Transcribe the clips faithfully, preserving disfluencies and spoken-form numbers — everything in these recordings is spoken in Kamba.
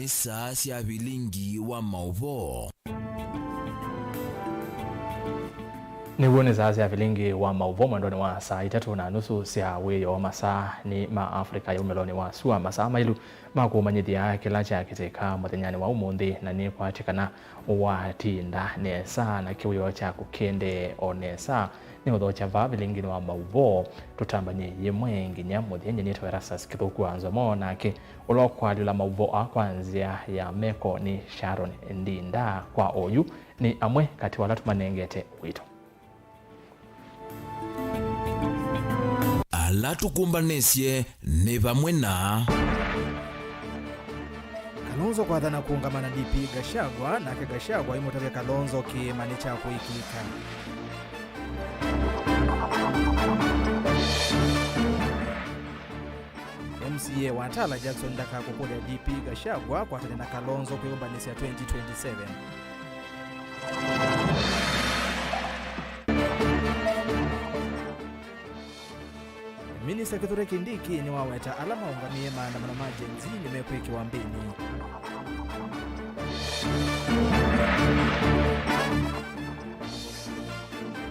Saa sya vilingi wa maũvoo. Nĩw'o nĩ saa sya vilingi wa maũvoo mwendonĩ wa saa itatũ na nusu sya wĩoo. Masaa nĩ ma Africa ya umĩlonĩ wa sua, masaa mailu ma kũmanyĩthya kĩla kyakĩtĩka mũthenyanĩ wa ũmũnthĩ, na nĩkwatĩkana watinda nesa na kĩwĩoo kyaku kĩendee o nesa. Nĩ ũthokya vaa vilinginĩ wa maũvoo, tũtambany'e yĩmwe nginya mũthya. Nyie nĩtawa Erastus Kĩthũku wa Nzomo, nake ũla ũkwalĩla maũvoo aa kwa nzĩa ya meko nĩ Sharon Ndinda. Kwa oyu, nĩ amwe katĩ wa ala tũmanengete ũito. Ala tũkũmbanĩsye nĩ vamwe na Kalonzo kwathana kũũngama na D P Gachagua, nake Gachagua aimũtavya Kalonzo kĩĩma nĩ kya kũĩkĩĩka. M C A wa Tala Jackson ndakakũkũlya D P Gachagua kwatane na Kalonzo kwĩyũmbanĩsya twenty twenty-seven. Minista Kithure Kindiki nĩwaweta ala maũngamĩe maandamano ma Gen Z nĩmekwĩkĩwa mbĩnĩ.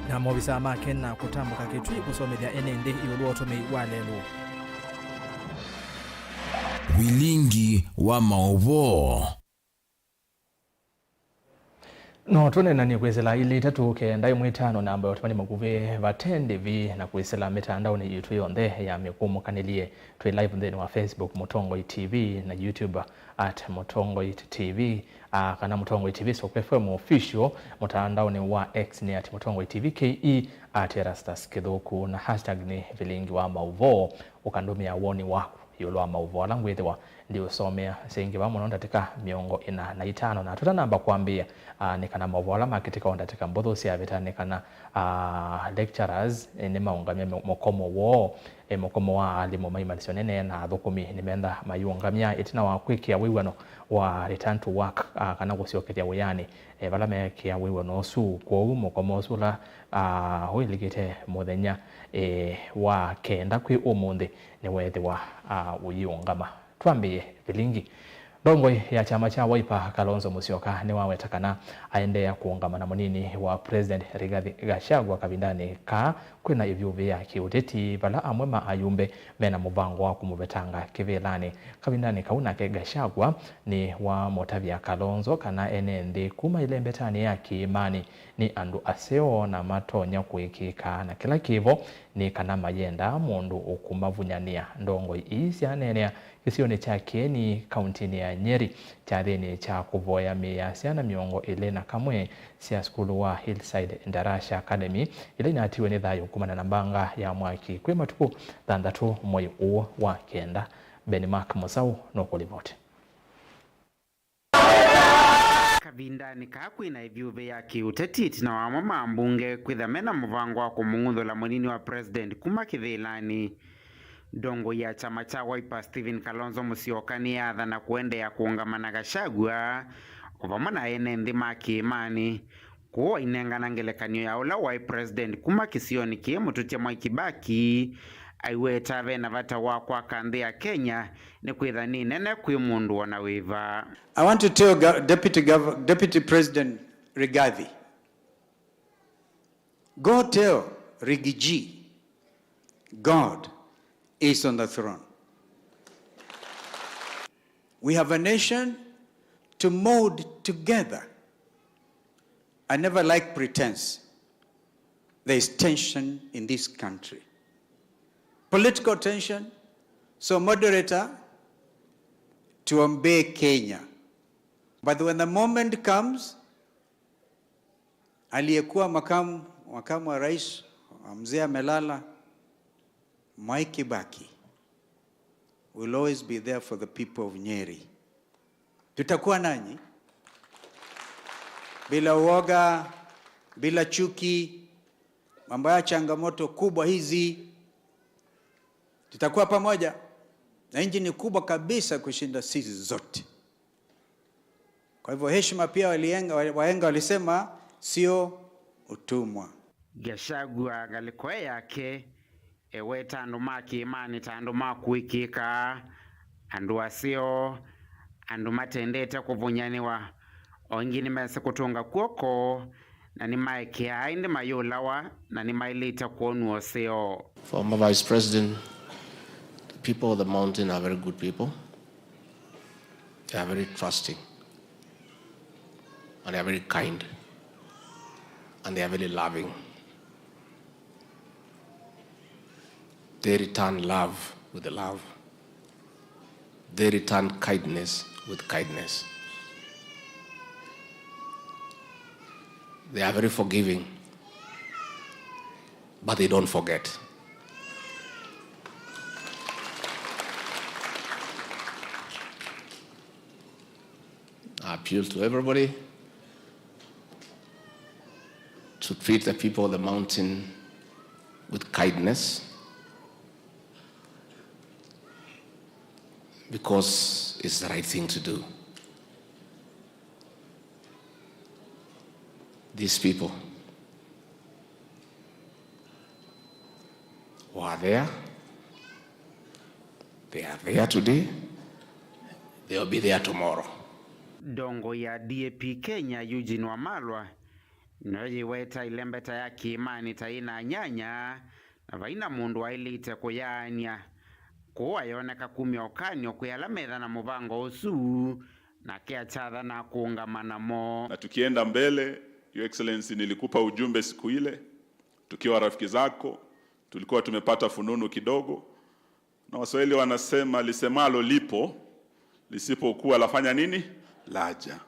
Na maovisaa ma Kenya kũtambũka Kitui kũsomethya ene nthĩ ĩũlũ wa ũtũmĩi wa lelũ. Vilingi wa maũvoo. No tũneenany'e kwĩsĩla ilĩ itatũ kenda ĩmwe itano namba ya ũtũmani makuvĩ vate ndĩvi na kwĩsĩla mĩtandaonĩ yitũ yonthe ya mĩkũmũkanĩlye. Twĩ live nthĩnĩ wa Facebook Mũtongoi T V na YouTube at Mũtongoi T V, a, kana Mũtongoi T V Soko F M Official, mũtandaonĩ wa X nĩ at Mũtongoi T V K E, at Erastus Kĩthũku, na hashtag nĩ vilingi wa maũvoo. Ũkandũmĩa woni waku ĩũlũ wa maũvoo ala ngwĩthĩwa ndiũsomea. Syĩ ngĩva mũno ndatĩka mĩongo ĩna na itano. Na tũtanamba kwambĩĩa, ah, nĩ kana maũvoo ala makĩtĩka o ndatĩka mbũthũ syavĩta nĩ kana, ah, lecturers, eh, nĩmaũngamya mũ-, mũkomo woo, eh, mũkomo wa alimũ ma imanyĩsyo nene na athũkũmi nĩmenda mayĩũngamya ĩtina wa kwĩkĩa wĩw'ano wa return to work, ah, kana kũsyokethya wĩanĩ, eh, vala meekĩa wĩw'ano ũsu. Kwoou mũkomo ũsu ũla, ah, ũilikĩte mũthenya, eh, wa kenda kwĩ ũmũnthĩ nĩweethĩwa, ah, ũyĩũngama. Twambĩĩe vilingi. Ndongoi ya kyama kya Wiper, Kalonzo Musyoka, nĩwaweta kana aendeea kũũngama na mũnini wa President Rigathi Gachagua kavindanĩ kaa kwĩna ĩvyũvĩ ya kĩũteti, vala amwe ma ayumbe mena mũvango wa kũmũvetanga kĩvĩlanĩ. Kavindanĩ kau nake Gachagua nĩwamũtavya Kalonzo kana ene nthĩ kuma ĩlembetanĩ ya kĩĩmanĩ nĩ andũ aseo na matonya kũĩkĩĩka, na kĩla kĩvo nĩ kana mayendaa mũndũ ũkũmavunyanĩa. Ndongoi ii syaneenea kĩsionĩ kya Kĩeni, kauntinĩ ya Nyeri, kyathĩnĩ kya kũvoya mĩĩ ya syana mĩongo ĩlĩ na kamwe sya sukulu wa Hillside Darasha Academy, ila inatiwe nĩ thayũ kumana na mbanga ya mwaki kwĩ matukũ thanthatũ mwei ũũ wa kenda. Benmark Mũsaũ nũkũlivoti. Kavindanĩ kaa kwĩna ĩvyũvĩ ya kĩũteti ĩtina wa amwe ma ambunge kwĩtha mena mũvango wa kũmũng'uthũla mũnini wa president kuma kĩvĩlanĩ, ndongoi ya kyama kya Wiper Stephen Kalonzo Musyoka nĩyaathana kũendeea kũũngama na Gachagua o vamwe na ene nthĩ ma kĩĩmanĩ, kũu ainengana ngelekany'o ya ũla waĩ president kuma kĩsionĩ kĩĩ mũtũtya Mwai Kibaki aiweta ve na vata wa kwaka nthĩ ya Kenya, nĩkwĩtha nĩ nene kwĩ mũndũ o na wĩva. I want to tell Gov-, Deputy Gov-, Deputy President Rigathi, go tell Riggy G, God is on the throne. We have a nation to mold together. I never like pretense. There is tension in this country. Political tension. So, moderator, tuombee Kenya. But when the moment comes, aliyekuwa makamu, makamu wa rais, mzee amelala, Mwai Kibaki will always be there for the people of Nyeri. Tutakuwa nanyi bila uoga, bila chuki, mambo ya changamoto kubwa hizi. Tutakuwa pamoja, na nchi ni kubwa kabisa kushinda sisi zote. Kwa hivyo heshima pia walienga, wahenga walisema sio utumwa. Gachagua ngalĩko yake eweta andũ ma kĩĩmanĩ ta andũ ma kũĩkĩĩka, andũ aseo, Andũ matendete kũvũnyanĩwa, o ĩngĩ nĩmesĩ kũtũnga kw'oko, na nĩmaekeaa ĩndĩ mayũlawa, na nĩmaĩlĩte kwonw'a ũseo. Former Vice President, the people of the mountain are very good people. They are very trusting. And they are very kind. And they are very loving. They return love with love. They return kindness with kindness. They are very forgiving, but they don't forget. I appeal to everybody to treat the people of the mountain with kindness, because it's the right thing to do. These people were there, they are there today, they will be there tomorrow. Ndongoi ya D A P Kenya, Eugene Wamalwa, nĩyo yĩweta ĩlembeta ya kĩĩmanĩ ta yĩ na anyanya, na vai na mũndũ waĩlĩte kũyaany'a. Kũu ayoneka kumya ũkany'o kwĩ ala metha na mũvango ũsu, nake akyatha na kũũngama namo. Na tukienda mbele, Your Excellency, nilikupa ujumbe siku ile, tukiwa rafiki zako, tulikuwa tumepata fununu kidogo, na Waswahili wanasema, lisemalo lipo, lisipokuwa lafanya nini? Laja.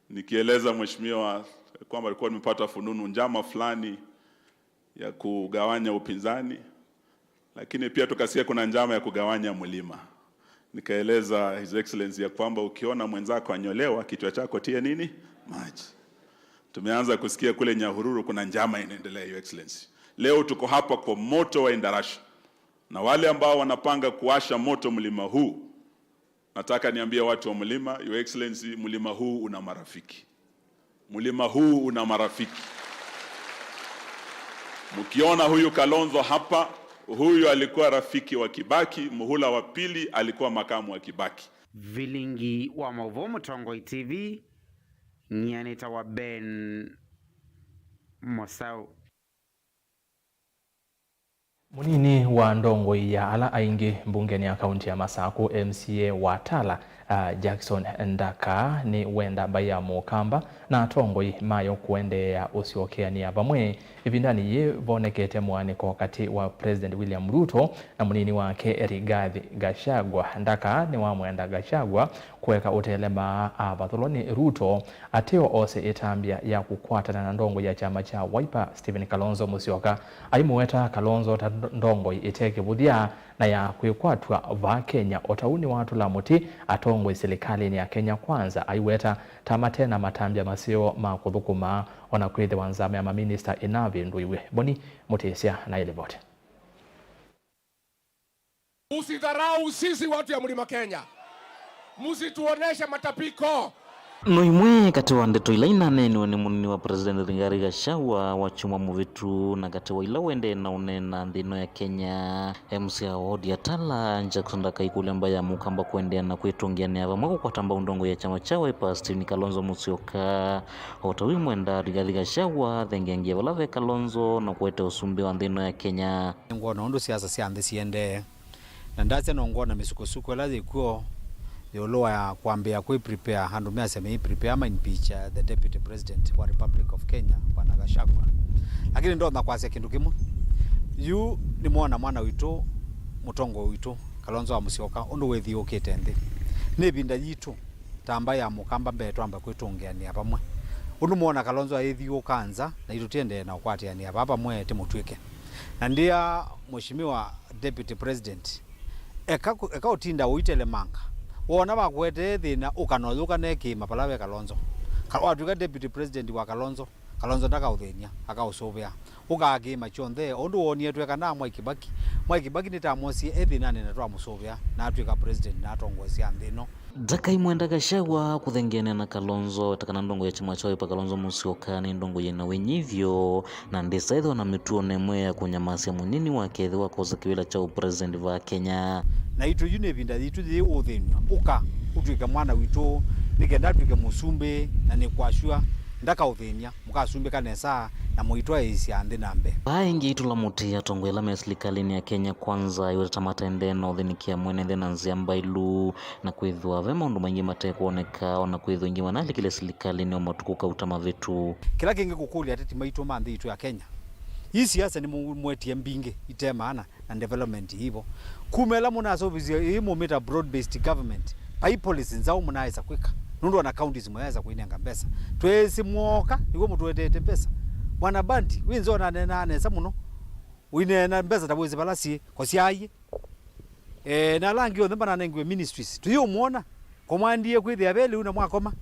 Nikieleza mheshimiwa kwamba alikuwa nimepata fununu, njama fulani ya kugawanya upinzani, lakini pia tukasikia kuna njama ya kugawanya mlima. Nikaeleza His Excellency ya kwamba ukiona mwenzako anyolewa, kichwa chako tie nini? Maji. Tumeanza kusikia kule Nyahururu kuna njama inaendelea, Your Excellency. Leo tuko hapa kwa moto wa indarasha. Na wale ambao wanapanga kuwasha moto mlima huu, nataka niambie watu wa mlima, Your Excellency, mlima huu una marafiki. Mlima huu una marafiki. Mkiona huyu Kalonzo hapa, huyu alikuwa rafiki wa Kibaki, muhula wa pili alikuwa makamu wa Kibaki. Vilingi wa Mauvoo, Mũtongoi T V, nyie nĩtawa Ben Mosau. Mũnini wa ndongoi ya ala aingĩ mbungenĩ ya kaunti ya Masakũ, M C A wa Tala, uh, Jackson Ndaka, nĩwenda mbaĩ ya Mũkamba na atongoi mayo kũendeea ũsyokeanĩa vamwe. Ĩvindanĩ yĩĩ vonekete mũaanĩko katĩ wa President William Ruto na mũnini wake Rigathi Gachagua. Ndaka nĩwamwenda Gachagua kũeka ũtelemaa avathũlwa nĩ Ruto, ateo ose ĩtambya ya kũkwatana na ndongoi ya kyama kya Wiper, Stephen Kalonzo Musyoka. Aimũweta Kalonzo ta ndo-, ndongoi ĩte kĩvũthya na ya kwĩkwatw'a vaa Kenya. O ta ũu nĩwatũla mũtĩ atongoi silikalĩnĩ ya Kenya Kwanza, aiweta ta mate na matambya maseo ma kũthũkũma, o na kwĩthĩwa nzama ya maminista ĩnavĩndũiwe. Boni Mũtĩsya na ĩlivoti. Usidharau sisi watu ya Mlima Kenya. Msituoneshe matapiko. No imwe katĩ wa ndeto ila inaneeniwe nĩ mũnini wa President Rigathi Gachagua wakyumwa mũvĩtu, na katĩ wa ila ũendee na ũneena nthĩ ĩno ya Kenya. M C A wa wodi ya Tala, Jackson Ndaka, aikũlya mbaĩ ya Mũkamba kũendeea na kwĩtũngĩanĩa vamwe kũkwata mbau ndongoi ya kyama kya Wiper, Stephen Kalonzo Musyoka. O ta wĩ mwenda Rigathi Gachagua athengeangie vala ve Kalonzo na kũete ũsumbĩ wa nthĩ ĩno ya Kenya. Nĩngwona ũndũ siasa sya nthĩ siendee, na ndasya no ngwona mĩsukosuko ĩla yĩ kw'o ĩũlũ wa kwambĩĩa kwĩ prepare, andũ measya mei prepare ma impeach, uh, the deputy president wa Republic of Kenya, Bwana Gachagua. Lakini ndonya kwasya kĩndũ kĩmwe. Yu nĩmwona mwana witũ, mũtongoi witũ, Kalonzo wa Musyoka, ũndũ wĩthiũũkĩte nthĩ. Nĩ ĩvinda yitũ ta mbaĩ ya Mũkamba mbee twambe kwĩtũngĩanĩa vamwe. Ũndũ mwona Kalonzo ayĩthiũũka nza, naitũ tiendee na ũkwatĩanĩa vaa vamwe tĩmũtw'ĩke. Na ndia Mheshimiwa Deputy President, eka kũ-, eka ũtinda ũitelemanga. Wona vakuetee thĩna, ũka na ũyũka ne kĩĩma vala ve Kalonzo. Ka-, watw'ĩka Deputy President wa Kalonzo, Kalonzo ndakaũthĩny'a, akaũsũvĩa. Ũkaa kĩĩma kyonthe, o ũndũ woonie twekana Mwai Kibaki. Mwai Kibaki nĩtamwosie e thĩnanĩ na twamũsũvĩa, na atw'ĩka president na atongoesya nthĩ ĩno. Ndaka aimwenda Gachagua kũthengeanĩa na Kalonzo, aweta kana ndongoi ya kyama kya Wiper Kalonzo Musyoka nĩ ndongoi yĩna wĩnyivyo, na ndĩsa ĩthĩwa na mĩtuo ona ĩmwe ya kũnyamasya mũnini wake ethĩwa akosa kĩvĩla kya ũpresident vaa Kenya. Naitũ yu nĩ ĩvinda yitũ yĩĩ ũthĩnw'a. Ũka, atw'ĩke mwana witũ, nĩ kenda atw'ĩke mũsumbĩ, na nĩ kwa sure ndakaũthĩny'a, mũkasumbĩka nesa na mũitwaĩĩsya nthĩ na mbee. Vaa ĩngĩ ĩtũla mũtĩ atongoi ala me silikalĩnĩ ya Kenya Kwanza ĩweta ta mate nthĩ na ũthĩnĩkĩa mwene nthĩ na nzĩa mbailu, na kwĩthwa ve maũndũ maingĩ mate kwoneka, o na kwĩthwa aingĩ manalikile silikalĩnĩ o matukũ kauta mavĩtu. Kĩla kĩngĩ kũkũlya ateti maitũ ma nthĩ itũ ya Kenya, ii siasa nĩmũmwetie mbingĩ ite maana na development ivo. Kuma ĩla mũnaseũvĩsye ĩĩ mũmĩta broad based government, vai policy nzaũ mũnaaĩsa kwĩka, nũndũ ona counties mũyaaĩsa kũinenga mbesa. Tweesĩ mwoka nĩw'o mũtũeteete mbesa. Bwana Bandi, wĩ nza ũnaneenaa nesa mũno, ũineena mbesa ta wĩsĩ vala syĩ, kosyaie. Eh, na ala angĩ onthe mananengiwe ministries. Tũyĩũmwona, kũmwandie kwĩthĩa ve lĩu na mwakoma.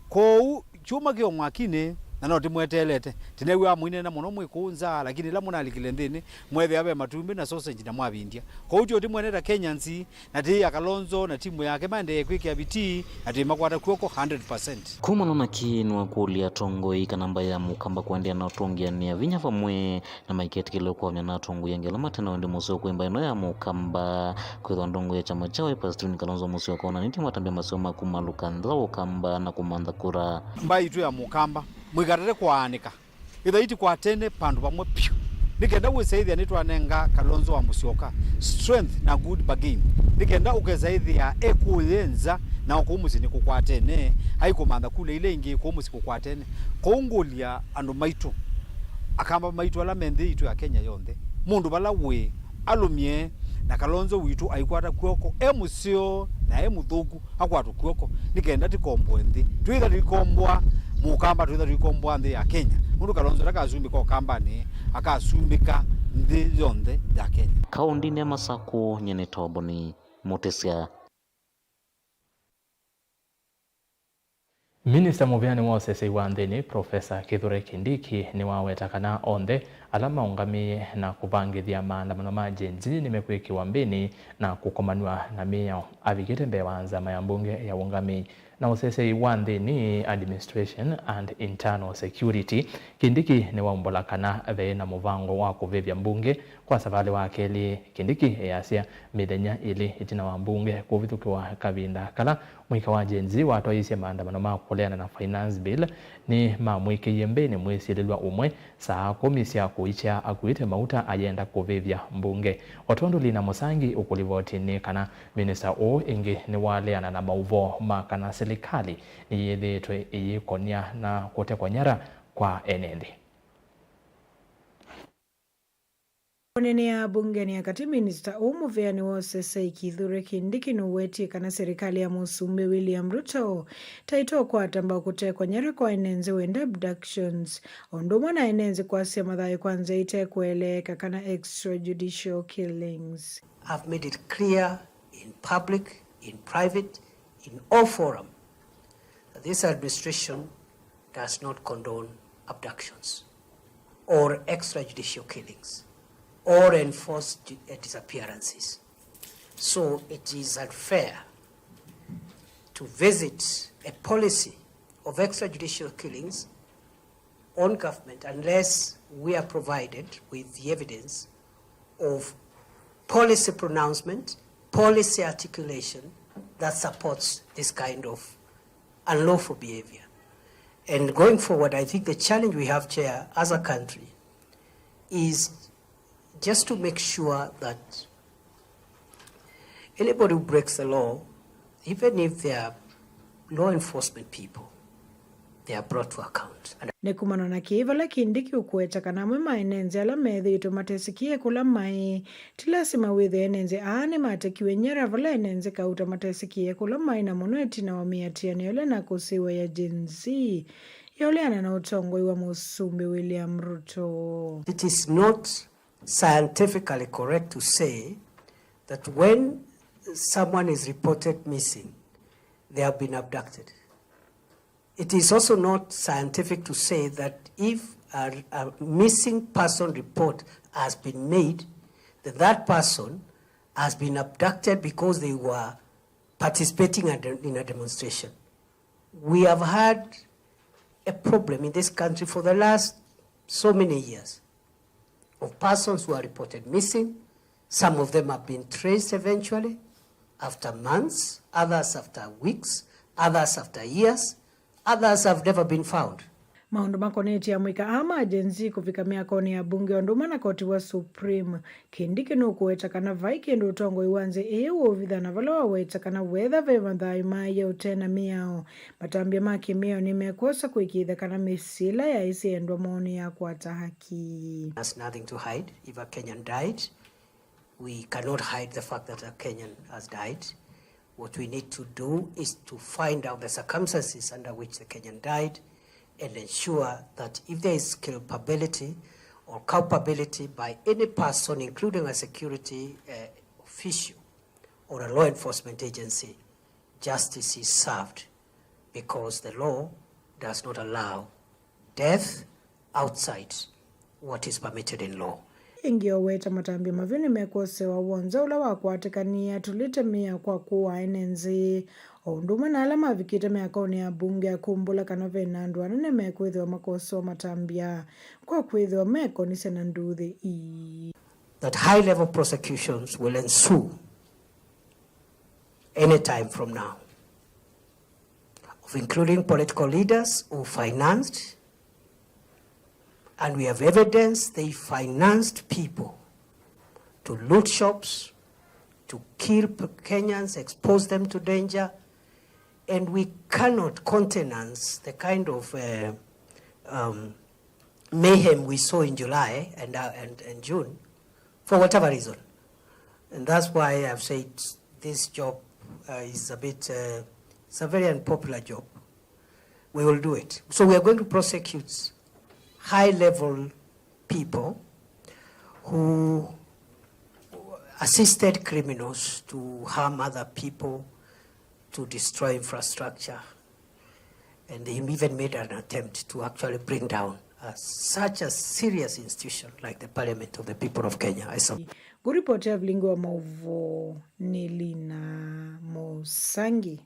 Kwoou, kyuma kĩ o mwakinĩ, na no tĩmweteelete. Tĩnew'aa mũineena mũno mwĩ kũu nza, lakini ĩla mũnalikile nthĩnĩ, mwethĩa ve matumbĩ na sausage na mwavindya. Kwoou tyo tĩmwene ta Kenyans, na tĩĩ ya Kalonzo na timu yake maendee kwĩkĩa vitii, na twĩmakwata kw'oko hundred percent. Kumana na kĩĩ nĩwakũlya atongoi kana mbaĩ ya Mũkamba kũendeea na ũtũngĩanĩa vinya vamwe na maiketĩkĩlwe kũamya na atongoi angĩ ala mate na wendi mũseo kwĩ mbaĩ ĩno ya Mũkamba, kwĩthwa ndongoi ya kyama kya Wiper Stephen Kalonzo Musyoka onanĩtye matambya maseo ma kũmalũka nthĩ wa Ũkamba na kũmantha kura. Mbaĩ itũ ya Mũkamba, mũikatate kwaanĩka. Ĩthai tũkwatene vandũ vamwe vyũ, nĩ kenda wĩsaĩthĩa nĩtwanenga Kalonzo wa Musyoka strength na good bargain, nĩ kenda ũkesaĩthĩa ekũye nza, na o kũu mũsyĩ nĩkũkwatene, aikũmantha kula ila ingĩ kũu mũsyĩ kũkwatene. Kwoou ngũlya andũ maitũ, Akamba maitũ ala me nthĩ itũ ya Kenya yonthe, mũndũ vala wĩ, alũmye, na Kalonzo witũ aikwata kw'oko, e mũseo na e mũthũku, akwatwe kw'oko, nĩ kenda tĩkomboe nthĩ. Twĩtha tũikomboa Mũkamba, twĩtha tũikomboa nthĩ ya Kenya, nũndũ Kalonzo ndakasumbĩka Ũkambanĩ, akasumbĩka nthĩ yonthe ya Kenya. Kaũndĩnĩ ya Masakũ, nyie nĩ Toboni Mũtĩsya. Minista mũvĩanĩ wa ũseseĩ wa nthĩnĩ, Profesa Kithure Kindiki, nĩwaweta kana onthe ala maũngamĩe na kũvangĩthya maandamano ma Gen Z nĩmekwĩkĩwa mbĩnĩ na kũkomanw'a na mĩao. Avikĩte mbee wa nzama ya mbunge ya ũngamĩi na ũseseĩ wa nthĩnĩ, Administration and Internal Security, Kindiki nĩwaumbũla kana ve na mũvango wa kũvĩvya mbunge kwa savalĩ wa kelĩ. Kindiki easya mĩthenya ĩlĩ ĩtina wa mbunge kũvithũkĩwa kavinda kala mũika wa Gen Z watwaisye maandamano ma kũleana na Finance Bill, nĩmamwĩkĩie mbĩnĩ mwĩsilĩlwa ũmwe saa kũmi sya kũikya akuĩte mauta ayenda kũvĩvya mbunge. O tondũ Lina Mũsangi ũkũlivoti nĩ kana minista ũũ ĩngĩ nĩwaleana na maũvoo ma kana silikalĩ nĩyĩthĩĩtwe ĩyĩkonya na kũtekwa nyara kwa ene nthĩ. Kũneenea mbungeni ya katĩ, minista ũũ mũvĩanĩ wa ũseseĩ Kithure Kindiki nũwetie kana serikali ya Mũsumbĩ William Ruto ta ĩtokwata mbau kũtekwa nyara kwa ene nzĩ wenda abductions, o ũndũ ũmwe na ene nzĩ kwasya mathayũ kwa nzĩa ĩtekũeleeka kana extrajudicial killings. I've made it clear in public, in private, in all forum that this administration does not condone abductions or extrajudicial killings or enforced di-, uh, disappearances. So it is unfair to visit a policy of extrajudicial killings on government unless we are provided with the evidence of policy pronouncement, policy articulation that supports this kind of unlawful behavior. And going forward, I think the challenge we have, Chair, as a country is just to make sure that anybody who breaks the law, even if they are law enforcement people, they are brought to account. And nĩ kumana na kĩĩ vala Kindiki ũkũweta kana amwe ma ene nzĩ ala methĩĩtwe matesĩkĩe kũla maĩ. Ti lasima wĩthĩe ene nzĩ aa nĩmatekiwe nyara vala ene nzĩ kauta matesĩkĩe kũla maĩ, na mũno ĩtina wa mĩatĩanĩo ĩla na kũsĩĩwa ya Gen Z yaũleana na ũtongoi wa Mũsumbĩ William Ruto. It is not scientifically correct to say that when someone is reported missing, they have been abducted. It is also not scientific to say that if a, a missing person report has been made, that that person has been abducted because they were participating at the, in a demonstration. We have had a problem in this country for the last so many years of persons who are reported missing. Some of them have been traced eventually, after months, others after weeks, others after years, others have never been found. Maũndũ makonetye amũika aa ma Gen Z kũvika myakonĩ ya mbunge o ũndũ ũmwe na koti wa Supreme. Kindiki nũkũweta kana vai kĩndũ ũtongoi wa nzĩ ĩĩ ũũvitha, na vala waweta kana weethĩa ve mathayũ maaĩe ũte na mĩao, matambya ma kĩmĩao nĩmekwosa kũĩkĩĩthya kana mĩsyĩ ĩla yaĩ syendwa maũnĩ yakwata haki. There's nothing to hide. If a Kenyan died, we cannot hide the fact that a Kenyan has died. What we need to do is to find out the circumstances under which the Kenyan died and ensure that if there is culpability or culpability by any person, including a security, uh, official or a law enforcement agency, justice is served, because the law does not allow death outside what is permitted in law. Ĩngĩ oweta matambya mavyu nĩmekwosewa wonza ũla wakwatĩkanie atũlĩte mĩao kwa kũaa ene nzĩ, o ũndũ ũmwe na ala mavikĩte myakonĩ ya mbunge ya kumbũla kana ve na andũ anene mekwĩthĩwa makosewa matambya kwa kwĩthĩwa mekonisye na nduthi ii. That high level prosecutions will ensue any time from now, of including political leaders who financed, and we have evidence they financed people to loot shops, to kill p- Kenyans, expose them to danger, and we cannot countenance the kind of uh, um, mayhem we saw in July and, uh, and, and June for whatever reason. And that's why I've said this job uh, is a bit, uh, it's a very unpopular job. We will do it. So we are going to prosecute high level people who assisted criminals to harm other people, to destroy infrastructure. And they even made an attempt to actually bring down uh, such a serious institution like the Parliament of the People of Kenya. I sub- Kũripoti ya vilingi wa maũvoo nĩ Lina Mũsangi.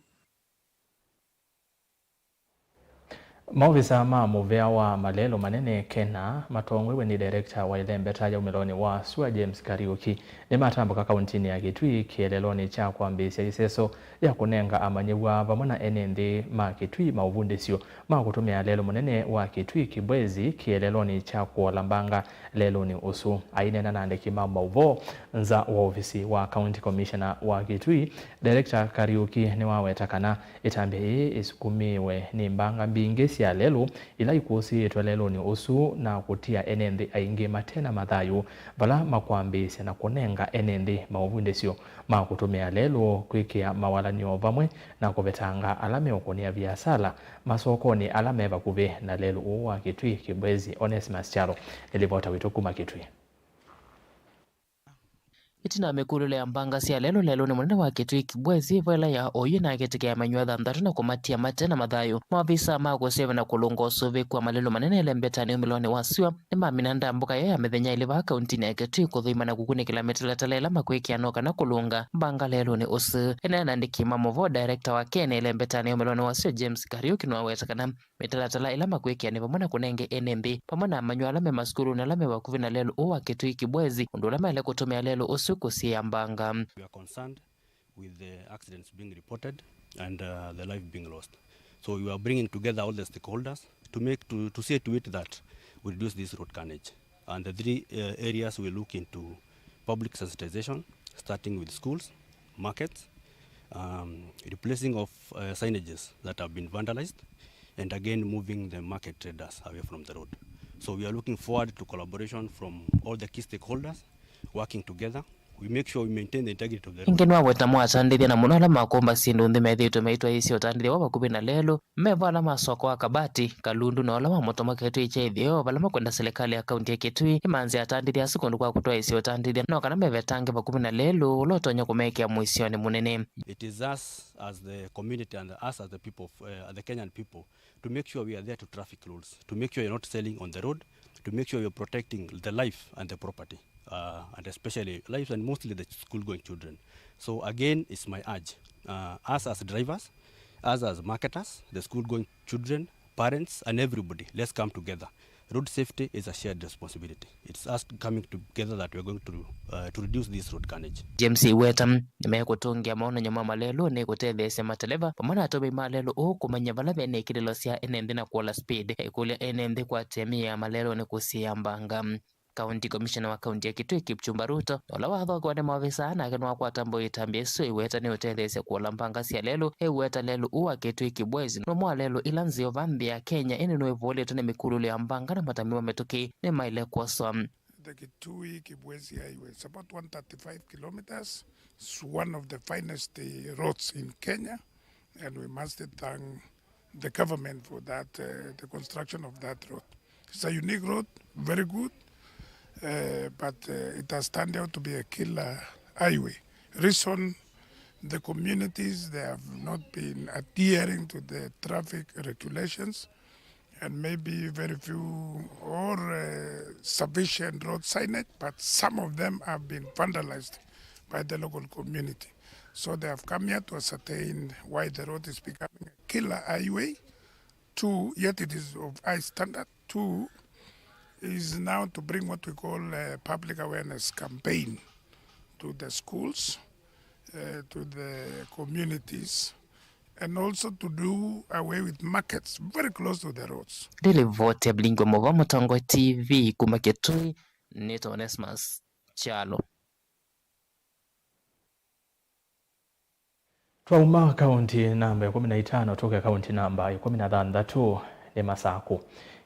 Maovisa ma mũvĩa wa malelũ manene KeNHA, matongoew'e nĩ director wa ĩlembeta ya umĩlonĩ wa sua James Kariuki, nĩmatambũka kauntinĩ ya Kitui kĩeleelonĩ kya kwambĩĩsya ĩseso ya kũnenga amanyĩw'a vamwe na ene nthĩ ma Kitui maũvundĩsyo ma kũtũmĩa lelũ mũnene wa Kitui Kibwezi kĩeleelonĩ kya kũola mbanga lelũnĩ ũsu. Aineena na andĩki ma maũvoo nza wa ovisi wa County Commissioner wa Kitui, Director Kariuki nĩwaweta kana ĩtambya yĩĩ ĩsukumĩĩwe nĩ mbanga mbingĩ sya lelũ ila ikũsĩĩtwe lelũnĩ ũsu na kũtia ene nthĩ aingĩ mate na mathayũ vala makwambĩĩsya na kũnenga ene nthĩ maũvundĩsyo ma kũtũmĩa lelũ kwĩkĩa mawalany'o vamwe na kũvetanga ala meũkũnĩa viasala masokonĩ ala me vakuvĩ na lelũ ũũ wa Kitui Kibwezi. Onesimus Kyalo nĩ livota witũ kuma Kitui. Ĩtina wa mĩkũlĩlo ya mbanga sya lelũ lelũnĩ mũnene wa Kitui Kibwezi, ĩvoela ya oyu na akĩtĩkĩa amanyĩw'a thanthatũ na kũmatia mate na mathayũ. Maovisa ma kũseũvya na kũlũnga ũsũvĩku wa malelũ manene ĩlembetanĩ umĩlonĩ wa sua nĩmamina ndambũka yoo ya mĩthenya ĩlĩ vaa kauntinĩ ya Kitui kũthũima na kũkunĩkĩla mĩtalatala ĩla makwĩkĩa no kana kũlũnga mbanga lelũnĩ ũsu. Ĩneena na andĩki ma maũvoo, director wa KeNHA ĩlembetanĩ umĩlonĩ wa sua James Kariuki nĩwaweta kana mĩtalatala ĩla makwĩkĩa nĩ vamwe na kũnenge ene nthĩ vamwe na amanyĩw'a ala me masukulunĩ ala me vakuvĩ na lelũ ũũ wa Kitui Kibwezi, ũndũ ũla maĩle kũtũmĩa lelũ ũsu kũsiĩĩa mbanga. We are concerned with the accidents being reported and uh, the life being lost. So we are bringing together all the stakeholders to make to, to see to it that we reduce this road carnage. And the three uh, areas we look into: public sensitization, starting with schools, markets, um, replacing of uh, signages that have been vandalized, and again moving the market traders away from the road. So we are looking forward to collaboration from all the key stakeholders working together. We make sure we maintain the integrity of the road. Ĩngĩ nĩwaweta mo atandĩthya na mũno ala makũmba syĩndũ nthĩ methĩĩtwe maitwaĩĩsya ũtandĩthya wa vakuvĩ na lelũ. Me vo ala masokoa Kabati, Kalundu na ũla wa Mũtomo Kitui kya ĩtheo, vala makwenda silikalĩ ya kaunti ya Kitui ĩmanze atandĩthya asu kũndũ kwa kũtwaĩĩsya ũtandĩthya no kana mevetange vakuvĩ na lelũ ũla ũtonya kũmekĩa mũisyonĩ mũnene. It is us as the community and us as the people of, uh, the Kenyan people to make sure we are there to traffic rules, to make sure you're not selling on the road, to make sure you're protecting the life and the property, uh, and especially lives and mostly the school-going children. So again, it's my urge, uh, us as drivers, us as marketers, the school-going children, parents and everybody, let's come together. Road safety is a shared responsibility. It's us coming together that we're going to, uh, to reduce this road carnage. James Iweta nĩmekũtũngĩa maonany'o ma malelũnĩ kũtetheesya mateleva vamwe na atũmĩi ma lelũ ũũ kũmanya vala vena ikĩlĩlo sya ene nthĩ na kũola speed, ĩkũlya ene nthĩ kũatĩĩa mĩao ya malelũnĩ kũsiĩĩa mbanga. County Commissioner wa kaunti ya Kitui Kipchumba Ruto, ũla wathokewa nĩ maovisaa nake nĩwakwata mbau ĩtambya ĩsu. Iweta nĩũtetheesya kũola mbanga sya lelũ. Eweta lelũ ũũ wa Kitui Kibwezi nũmwe wa lelũ ila nzeo va nthĩ ya Kenya, ĩndĩ nũĩvũlĩtwe nĩ mĩkũlĩlyo ya mbanga na matambya ma mĩtũkĩ nĩmaĩle kwoswa. The Kitui Kibwezi Highway, it's about one thirty-five kilometers. It's one of the finest, eh, roads in Kenya, and we must thank the government for that, uh, the construction of that road. It's a unique road, very good, uh, but, uh, it has turned out to be a killer highway. Reason, the communities, they have not been adhering to the traffic regulations, and maybe very few or, uh, sufficient road signage, but some of them have been vandalized by the local community. So they have come here to ascertain why the road is becoming a killer highway. Two, yet it is of high standard. Two is now to bring what we call a public awareness campaign to the schools, uh, to the communities, and also to do away with markets very close to the roads. Nĩ livoti ya Blingo Mũvoo Mũtongoi T V kuma Kitui, nĩtawa Onesmus Kyalo. Twauma kaunti namba ĩkũmi na itano tũke kaunti namba ĩkũmi na thanthatũ, nĩ Masakũ.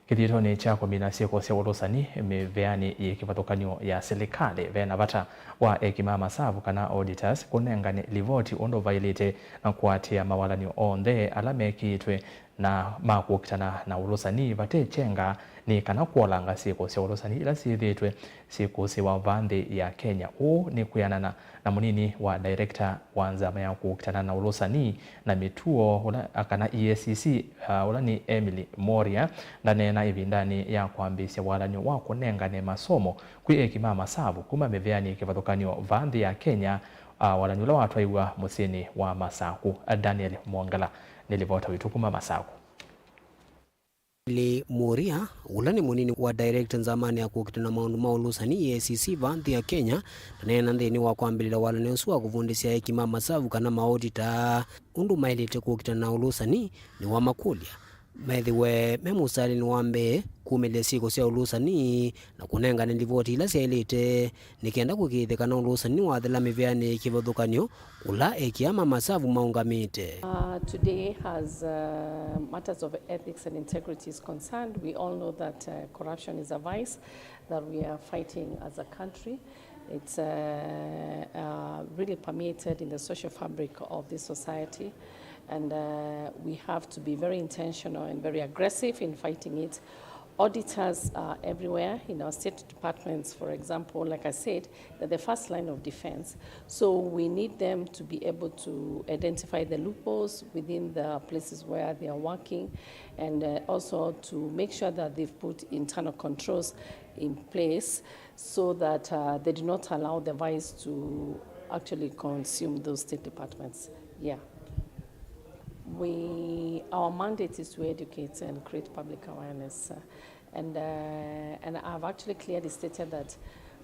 Kĩthitonĩ kya kũmina syĩko sya ũlũsani mĩveanĩ yĩ kĩvathũkany'o ya silikalĩ, ve na vata wa eki ma masavu kana auditors kũnengane livoti ũndũ vaĩlĩte na kũatĩĩa mawalany'o onthe ala mekĩĩtwe na ma kũkitana na ũlũsani vate kyenga, nĩ kana kũolanga syĩko sya ũlũsani ila syĩthĩĩtwe syĩkũsĩwa vaa nthĩ ya Kenya. Ũũ nĩ kwĩanana na mũnini wa director wa nzama ya kũkitana na ũlũsani na mĩtuo, ũla, kana E A C C, uh, ũla nĩ Emily Moria, ndaneena ĩvindanĩ ya kwambĩĩsya walany'o wa kũnengane masomo kwĩ eki ma masavu kuma mĩveanĩ kĩvathũkany'o vaa nthĩ ya Kenya, uh, walany'o ũla watwaiwa mũsyĩnĩ wa Masakũ. Daniel Mwongela nĩ livota witũ kuma Masakũ. Lee Muria, ũla nĩ mũnini wa director nzamanĩ ya kũkitana na maũndũ ma ũlũsani, E A C C, vaa nthĩ ya Kenya, ndaneena nthĩnĩ wa kwambĩlĩlya walany'o ũsu wa kũvundĩsya eki ma masavu kana maodita ũndũ maĩlĩte kũkitana na ũlũsani. Nĩwamakũlya methĩwe me mũstalĩnĩ wa mbee kumĩlya syĩko sya ũlũsani na kũnengane livoti ila syaĩlĩte nĩ kenda kũkĩĩthya kana ũlũsani nĩwathela mĩveanĩ kĩvathũkany'o kũla eki ma masavu maũngamĩte. Uh, today, as, uh, matters of ethics and integrity is concerned, we all know that, uh, corruption is a vice that we are fighting as a country. It's, uh, uh, really permeated in the social fabric of this society, and, uh, we have to be very intentional and very aggressive in fighting it. Auditors are everywhere in our state departments, for example. Like I said, they're the first line of defense. So we need them to be able to identify the loopholes within the places where they are working, and, uh, also to make sure that they've put internal controls in place so that, uh, they do not allow the vice to actually consume those state departments. Yeah. We, our mandate is to educate and create public awareness, uh, and, uh, and I've actually clearly stated that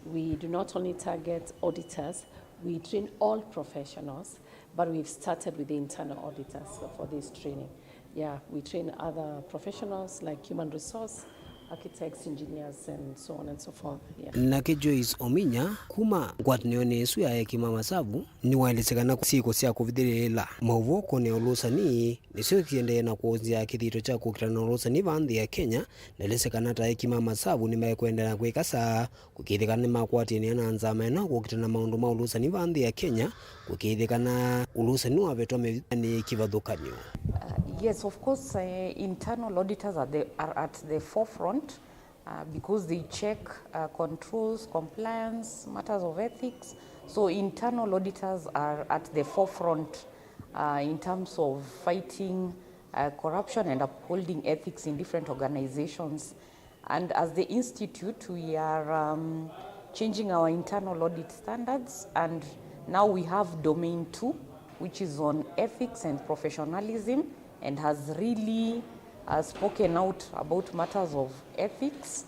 we do not only target auditors, we train all professionals, but we've started with the internal auditors for this training. Yeah, we train other professionals like human resource, architects, engineers, and so on and so forth. Yeah. Nake Joyce Ominya kuma ngwatanĩonĩ ĩsu ya eki ma masavu nĩwaelesya kana syĩko sya kũvithĩlĩĩla maũvoo kũnĩa ũlũsani nĩsyo siendee na kũũnzĩa kĩthito kya kũkitana na ũlũsani vaa nthĩ ya Kenya. Naelesya kana ta eki ma masavu nĩmekũendeea na kwĩkasa kũkĩĩthĩka nĩmakwatĩanĩa na nzama ĩno kũkitana na maũndũ ma ũlũsani vaa nthĩ ya Kenya, kũkĩĩthĩka na ũlũsani wavetwa mĩveanĩ kĩvathũkany'o. Uh, yes, of course, uh, internal auditors are, the, are at the forefront, uh, because they check, uh, controls, compliance, matters of ethics. So internal auditors are at the forefront, uh, in terms of fighting, uh, corruption and upholding ethics in different organizations. And as the institute, we are, um, changing our internal audit standards, and now we have domain two, which is on ethics and professionalism, and has really, has spoken out about matters of ethics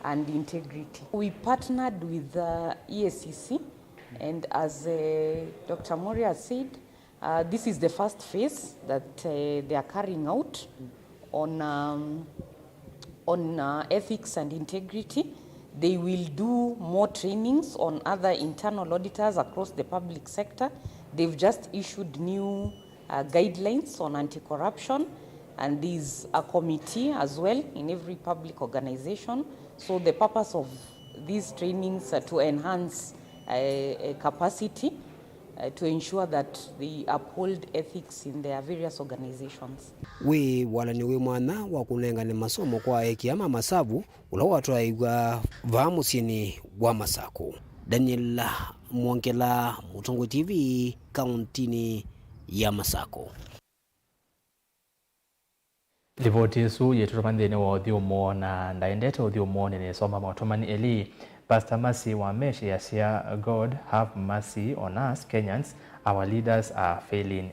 and integrity. We partnered with the E A C C, and as uh, Doctor Mori has said, uh, this is the first phase that uh, they are carrying out on, um, on uh, ethics and integrity. They will do more trainings on other internal auditors across the public sector. They've just issued new uh, guidelines on anti-corruption, and there's a committee as well in every public organization. So the purpose of these trainings are to enhance uh, uh, capacity uh, to ensure that they uphold ethics in their various organizations. Wĩ walany'o wĩ mwanya wa kũnengane masomo kwa eekĩa ma masavu ũla watwaĩw'a vaa mũsyĩnĩ wa Masakũ. Daniel Mwongela, Mũtongoi T V, kaũntinĩ ya Masakũ. Livoti ĩsu yĩtũtũma nthĩnĩ wa ũthyũmũo, na ndaendete ũthyũmũonĩ nĩsoma maũtũmani elĩ. Pastor Mercy Wamesh easya, "God have mercy on us Kenyans, our leaders are failing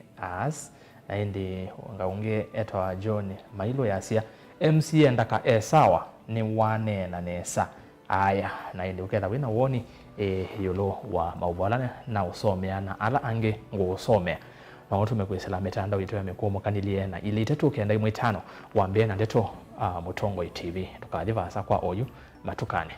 us." Na ĩndĩ ũnga ũngĩ etawa John Mailũ easya, "M C A ndaka e sawa, nĩwaneena nesa." Aya, na ĩndĩ ũketha wĩ na woni ĩ ĩũlũ wa maũvoo ala naũsomea na ala angĩ ngũũsomea, no ũtũme kwĩsĩla mĩtandao yitũ ya mĩkũũmũkanĩlye na ilĩ itatũ kenda ĩmwe itano wambĩe na ndeto, a, Mũtongoi T V. Tũkathi vaasa kwa oyu matukanĩ.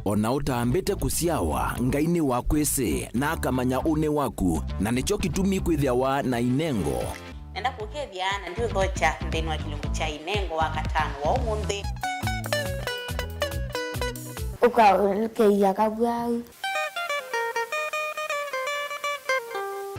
O na ũtambĩte kũsyawa, Ngai nĩwakwĩsĩ, na akamanya ũnĩ waku, na nĩkyo kĩtumi kwĩthĩawa na inengo. Nenda kũkethya na ndiũthokya nthĩnĩ wa kĩlungu kya inengo wa katano wa ũmũnthĩ. Ũkaũlũkĩia kavwau.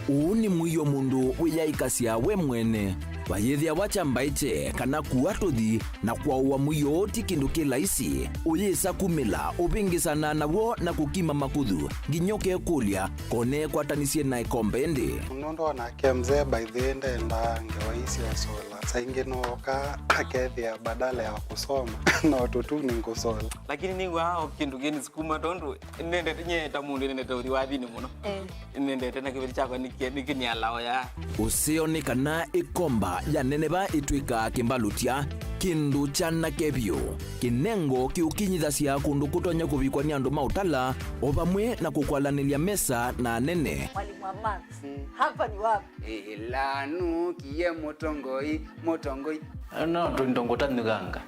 Ũũ nĩ mũio mũndũ wĩyaĩkasya we mwene. Vayĩthĩawa kya mbaĩkye kana kua tũthi na kwaũa mũio ũũ ti kĩndũ kĩ laisi. Ũyĩsa kumĩla, ũvĩngĩsana naw'o na kũkima makũthũ, nginya ũkekũlya, "Ko neekwatanĩsye na ĩkombe ĩndĩ?" Nũndũ onake mzee by the way ndendaa ngewa ii sya ũsola. Saa ingĩ nooka akethĩa badala ya kũsoma no tũtuni ngũsola. Lakini nĩw'aa o kĩndũ kĩnisukuma tondũ nĩnendete, nyie ta mũndũ nĩnendete ũthi wathinĩ mũno. Eh. Nĩnendete na kĩveti kyakwa nĩkĩ-, nĩkĩnialao ya. Ũseo nĩ kana ĩkomba ya neneva ĩtw'ĩkaa kĩmbalũtya, kĩndũ kyanake vyũ. Kĩnengo kĩũkinyĩthasya kũndũ kũtonya kũvikwa nĩ andũ ma ũtala, o vamwe na kũkwalanĩlya mesa na anene. Mwalimu wa maths, hapa ni wapi? Ĩla nũkie mũtongoi, mũtongoi. No tũindo ngũtanyũkanga.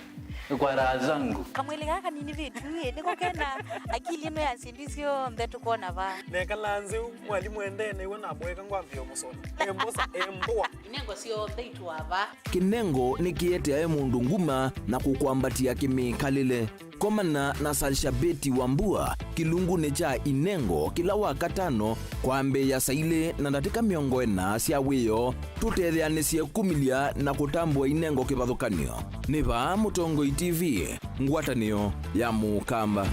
Kwa raha zangu. Kamwĩlĩ kaa kanini vitu ĩ, nĩko kena akili ĩno ya syĩndũ syonthe tũkwona vaa. Nekala nzĩ ũ, mwalimũ endee nĩw'o namwĩka ngwambĩĩa ũmũsũna. Embosa, embũa. Inengo syonthe itũa vaa. Kĩnengo nĩkĩeteae mũndũ nguma na kũkwambatĩa kĩmĩkalĩle. Komana na Salshabeti Wambua kĩlungunĩ kya inengo kĩla wa katano kwambĩĩa saa ilĩ na ndatĩka mĩongo ĩna sya wĩoo, tũtetheanĩsye kumĩlya na kũtambũa inengo kĩvathũkany'o. Nĩ vaa Mũtongoi T V, ngwatanĩo ya Mũkamba.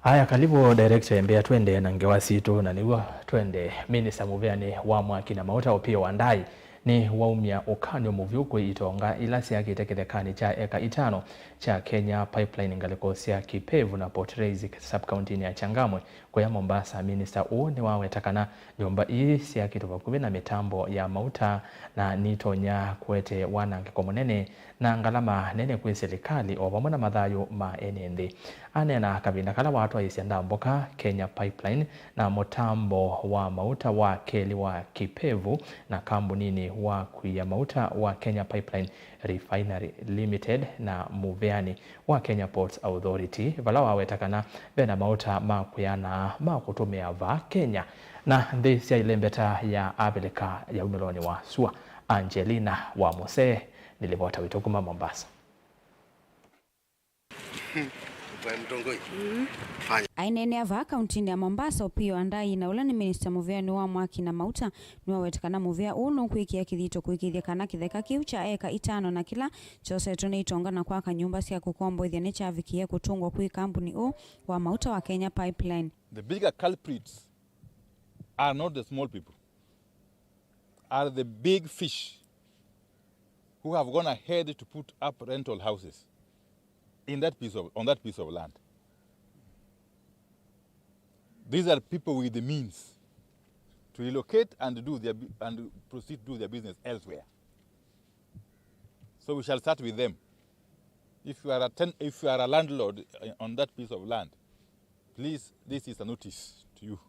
Aya, kalivu director, embea twende na ngewa sitũ, na nĩw'o twende. Minista mũvĩanĩ wa mwaki na mauta Opiyo Wandayi nĩ waumya ũkany'o mũvyũ kwĩ itonga ila syakĩte kĩthekanĩ kya eka itano kya Kenya Pipeline ngalĩko sya Kipevu na Port Reitz sub-county-inĩ ya Changamwe kũya Mombasa. Minista ũũ nĩwaweta kana nyũmba ii syakĩtwe vakuvĩ na mĩtambo ya mauta na nitonya kũete wanangĩko mũnene na ngalama nene kwĩ silikalĩ o vamwe na mathayũ ma ene nthĩ. Aneena kavinda kala watwaĩĩsya ndambũka Kenya Pipeline na mũtambo wa mauta wa kelĩ wa Kipevu na kambuninĩ wa kũia mauta wa Kenya Pipeline Refinery Limited na mũveani wa Kenya Ports Authority, vala waweta kana ve na mauta ma kwĩanaa ma kũtũmĩa vaa Kenya na nthĩ sya ilembeta ya Avilika ya umĩlonĩ wa sua. Angelina wa Mose nĩ livota witũ kuma Mombasa. Aineenea vaa kauntinĩ ya Mombasa, Opiyo Andai, na ũla nĩ minista mũvĩanĩ wa mwaki na mauta, nĩwaweta kana mũvĩa ũũ nũkwĩkĩa kĩthito kũĩkĩĩthya kana kĩtheka kĩu kya eka itano na kĩla kyosetwe nĩ itonga na kwaka nyũmba sya kũkomboethya nĩkyavikie kũtũngwa kwĩ kambuni ũũ wa mauta wa Kenya Pipeline. The bigger culprits are not the small people, are the big fish who have gone ahead to put up rental houses in that piece of, on that piece of land. These are people with the means to relocate and do their bu-, and proceed to do their business elsewhere. So we shall start with them. If you are a ten-, if you are a landlord, uh, on that piece of land, please, this is a notice to you.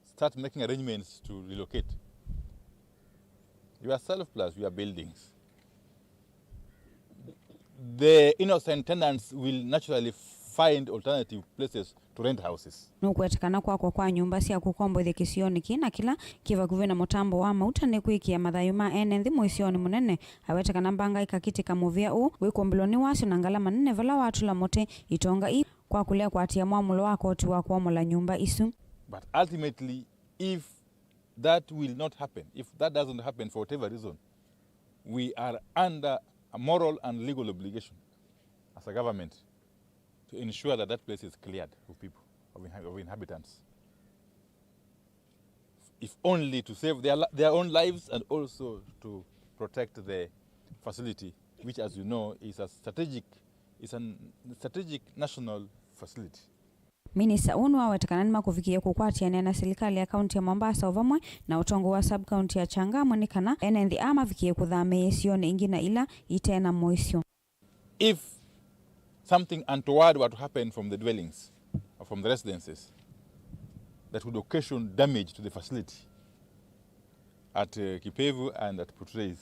Start making arrangements to relocate yourself plus your buildings. The innocent tenants will naturally find alternative places to rent houses. Nũkwetĩkana kwakwa kwa nyũmba sya kũkomboethya kĩsionĩ kĩĩ na kĩla kĩ vakuvĩ na mũtambo wa mauta nĩ kwĩkĩa mathayũ ma ene nthĩ mũisyonĩ mũnene. Aweta kana mbanga ĩkakitĩka mũvĩa ũũ wĩkũmbĩlwa nĩ wasyo na ngalama nene vala watũla mũtĩ itonga ii kwa kũlea kũatĩĩa mwamũlo wa koti wa kũomola nyũmba isu. But ultimately, if that will not happen, if that doesn't happen for whatever reason, we are under a moral and legal obligation as a government to ensure that that place is cleared of people, of inha-, of inhabitants, if only to save their li-, their own lives and also to protect the facility, which, as you know, is a strategic, is a strategic national facility. Minista ũũ nĩwaweta kana nĩmakũvikĩĩa kũkwatĩanĩa na silikalĩ ya kaunti ya Mombasa o vamwe na ũtongoi wa sub-county ya Changamwe nĩ kana ene nthĩ aa mavikĩe kũthamĩĩa isionĩ ingĩ na ila ite na mũisyo. If something untoward were to happen from the dwellings or from the residences that would occasion damage to the facility at, uh, Kipevu and at Putreis,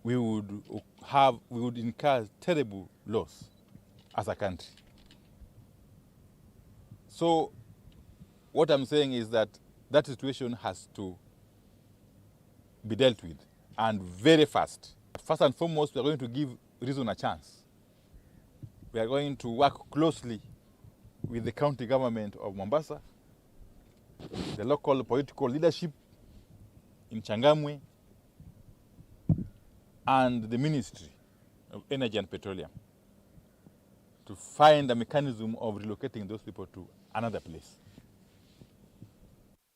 we would have, we would incur terrible loss as a country. So what I'm saying is that that situation has to be dealt with, and very fast. First and foremost, we are going to give reason a chance. We are going to work closely with the county government of Mombasa, the local political leadership in Changamwe, and the Ministry of Energy and Petroleum to find a mechanism of relocating those people to another place.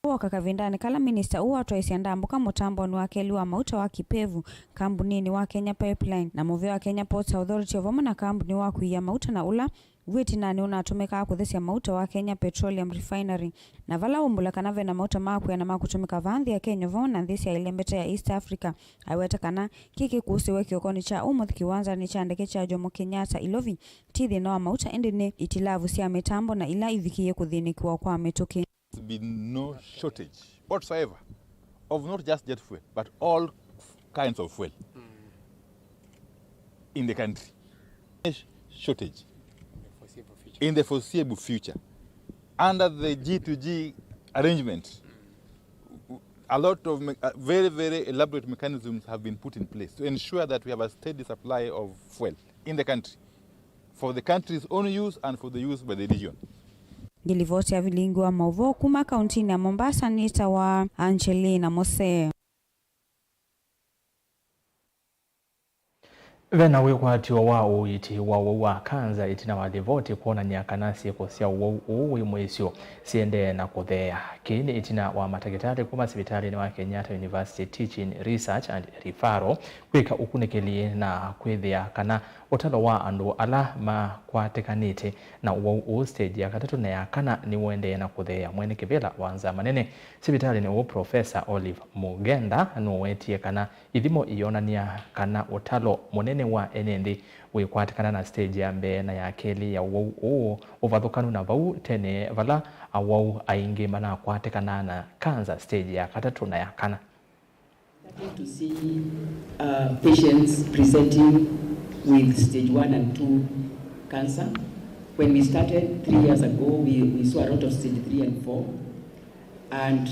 Woka kavindanĩ kala minista ũũ watwaĩsya ndambũka mũtambonĩ wa kelĩ wa mauta wa Kipevu, kambuninĩ wa Kenya Pipeline, na mũvĩa wa Kenya Ports Authority o vamwe na kambuni wa kũia mauta na ũla vu ĩtinanĩ ũnatũmĩkaa kũthesya mauta wa Kenya Petroleum Refinery, na vala ũmbũla kana ve na mauta ma kwĩana ma kũtũmĩka vaa nthĩ ya Kenya o vamwe na nthĩ sya ĩlembeta ya East Africa. Aiweta kana kĩĩ kĩkũsĩwe kĩokonĩ kya ũmũnthĩ kĩwanzanĩ kya ndeke kya Jomo Kenyatta Ilovi ti thĩna wa mauta, ĩndĩ nĩ itilavu sya mĩtambo na ila ivikĩie kũthĩnĩkĩwa kwa mĩtũkĩ. There's been no shortage whatsoever of not just jet fuel, but all kinds of fuel in the country. Shortage in the foreseeable future. Under the G two G arrangement, a lot of me-, uh, very, very elaborate mechanisms have been put in place to ensure that we have a steady supply of fuel in the country for the country's own use and for the use by the region. Ngĩlivoti ya vilingi wa maũvoo kuma kauntinĩ ya Mombasa nĩtawa Angelina Mose. Ve na wĩkwatyo wa ũiiti wa ũwau wa kanza ĩtina wa livoti kwonany'a kana syĩko sya ũwau ũũ wĩ mũisyo siendee na kũtheea. Kĩĩ nĩ ĩtina wa matakĩtalĩ kuma sivitalĩnĩ wa Kenyatta University Teaching, Research and Referral kwĩka ũkunĩkĩli na kwĩthĩa kana ũtalo wa andũ ala makwatĩkanĩte na ũwau ũũ stage ya katatũ na ya kana nĩũendee na kũtheea. Mwene kĩvĩla wa nzama nene sivitalĩnĩ ũũ, Profesa Olive Mugenda, nũwetie kana ithimo iyonany'a kana ũtalo mũnene wa ene nthĩ wĩkwatĩkana na stage ya mbee na ya kelĩ ya ũwau ũũ ũvathũkanu na vau tene vala awau aingĩ manakwatĩkanaa na kanza stage ya katatũ na ya kana. To see uh, patients presenting with stage one and two cancer. When we started three years ago, we, we saw a lot of stage three and four. And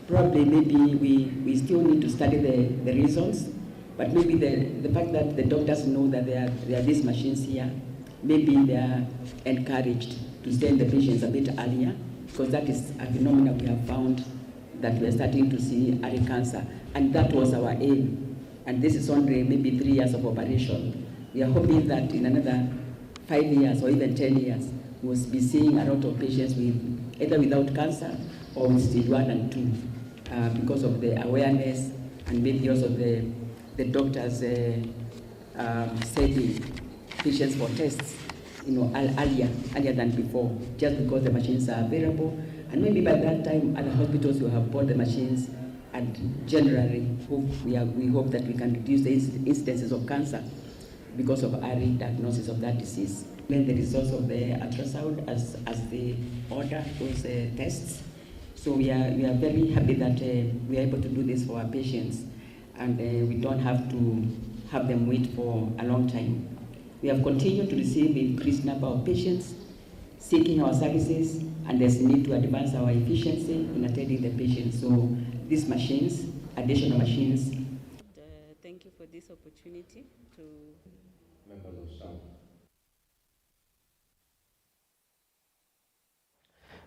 probably maybe we, we still need to study the, the reasons, but maybe the, the fact that the doctors know that there are, there are these machines here, maybe they are encouraged to send the patients a bit earlier, because that is a phenomena we have found that we are starting to see early cancer, and that was our aim. And this is only maybe three years of operation. We are hoping that in another five years or even ten years, we'll be seeing a lot of patients with either without cancer or with stage one and two uh, because of the awareness and maybe also the, the doctors uh, um, sending patients for tests, you know, earlier, earlier than before, just because the machines are available. And maybe by that time, other hospitals will have bought the machines. And generally, hope, we, are, we hope that we can reduce the incidences of cancer because of early diagnosis of that disease. Then the results of the ultrasound as, as they order those uh, tests. So we are, we are very happy that uh, we are able to do this for our patients, and uh, we don't have to have them wait for a long time. We have continued to receive increased number of patients seeking our services, and there's need to advance our efficiency in attending the patients. So these machines, additional machines, uh, thank you for this opportunity to members of staff.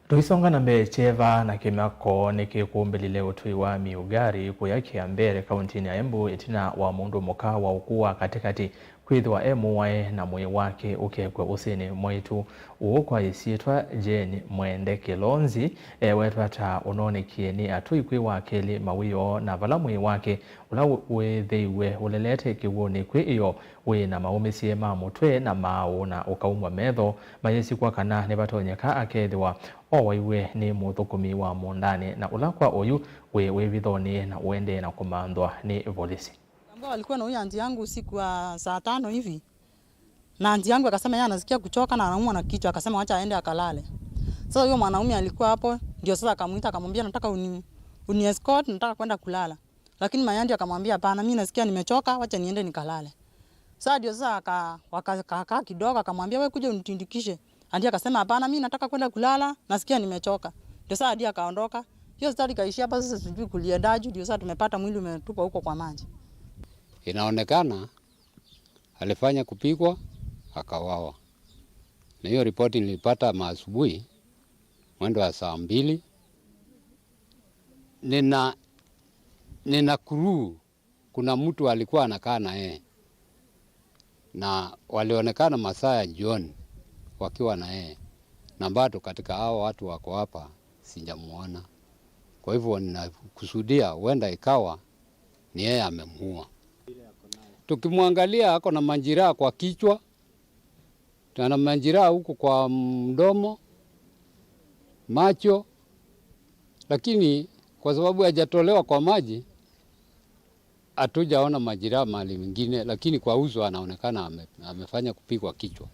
Tũisonga na mbee, kyeva na kĩmako nĩkĩkũmbĩlile ũtũi wa Miugari kũya Kiambere, kauntinĩ ya Embu, ĩtina wa mũndũ mũka wa ũkũũ wa katĩkatĩ kwĩthĩwa e mũwae na mwĩĩ wake ũkekw'a ũsĩnĩ mwaitũ. Ũũ kwa ĩsyĩtwa Jane Mwende Kĩlonzi ewetwa ta ũnoonekie nĩ atũi kwĩ wa kelĩ mawĩoo, na vala mwĩĩ wake ũla wĩthĩiwe ũlelete kĩw'ũnĩ kwĩ ĩo wĩ na maũmĩsye ma mũtwe na maaũ na ũkaumw'a metho, mayĩsikwa kana nĩvatonyeka akethĩwa owaiwe nĩ mũthũkũmi wa mũũndanĩ, na ũla kwa oyu wĩ wĩvithonĩ na ũendee na kũmanthwa nĩ volisi. Ambao walikuwa na huyu anti yangu usiku wa saa tano hivi, na anti yangu akasema yeye anasikia kuchoka na anaumwa na kichwa, akasema wacha aende akalale. Sasa huyo mwanaume alikuwa hapo, ndio sasa akamuita akamwambia, nataka uni, uni escort, nataka kwenda kulala. Lakini my auntie akamwambia, hapana, mimi nasikia nimechoka, wacha niende nikalale. Sasa ndio sasa aka, waka, akakaa kidogo, akamwambia, we kuja unitindikishe. Anti akasema, hapana, mimi nataka kwenda kulala, nasikia nimechoka. Ndio sasa anti akaondoka. Hiyo story ikaishia hapa, sasa sijui kuliendaje, ndio sasa tumepata mwili umetupwa huko kwa maji. Inaonekana alifanya kupigwa, akawawa. Na hiyo ripoti nilipata maasubuhi, mwendo wa saa mbili. Nina, nina crew, kuna mtu alikuwa anakaa na yeye. Na walionekana masaa ya jioni wakiwa na yeye. Na bado katika hao watu wako hapa, sijamuona. Kwa hivyo ninakusudia huenda ikawa ni yeye amemuua. Tukimwangalia ako na majeraha kwa kichwa, ana majeraha huku kwa mdomo, macho, lakini kwa sababu hajatolewa kwa maji, hatujaona majeraha mahali mengine, lakini kwa uso anaonekana ame, amefanya kupigwa kichwa.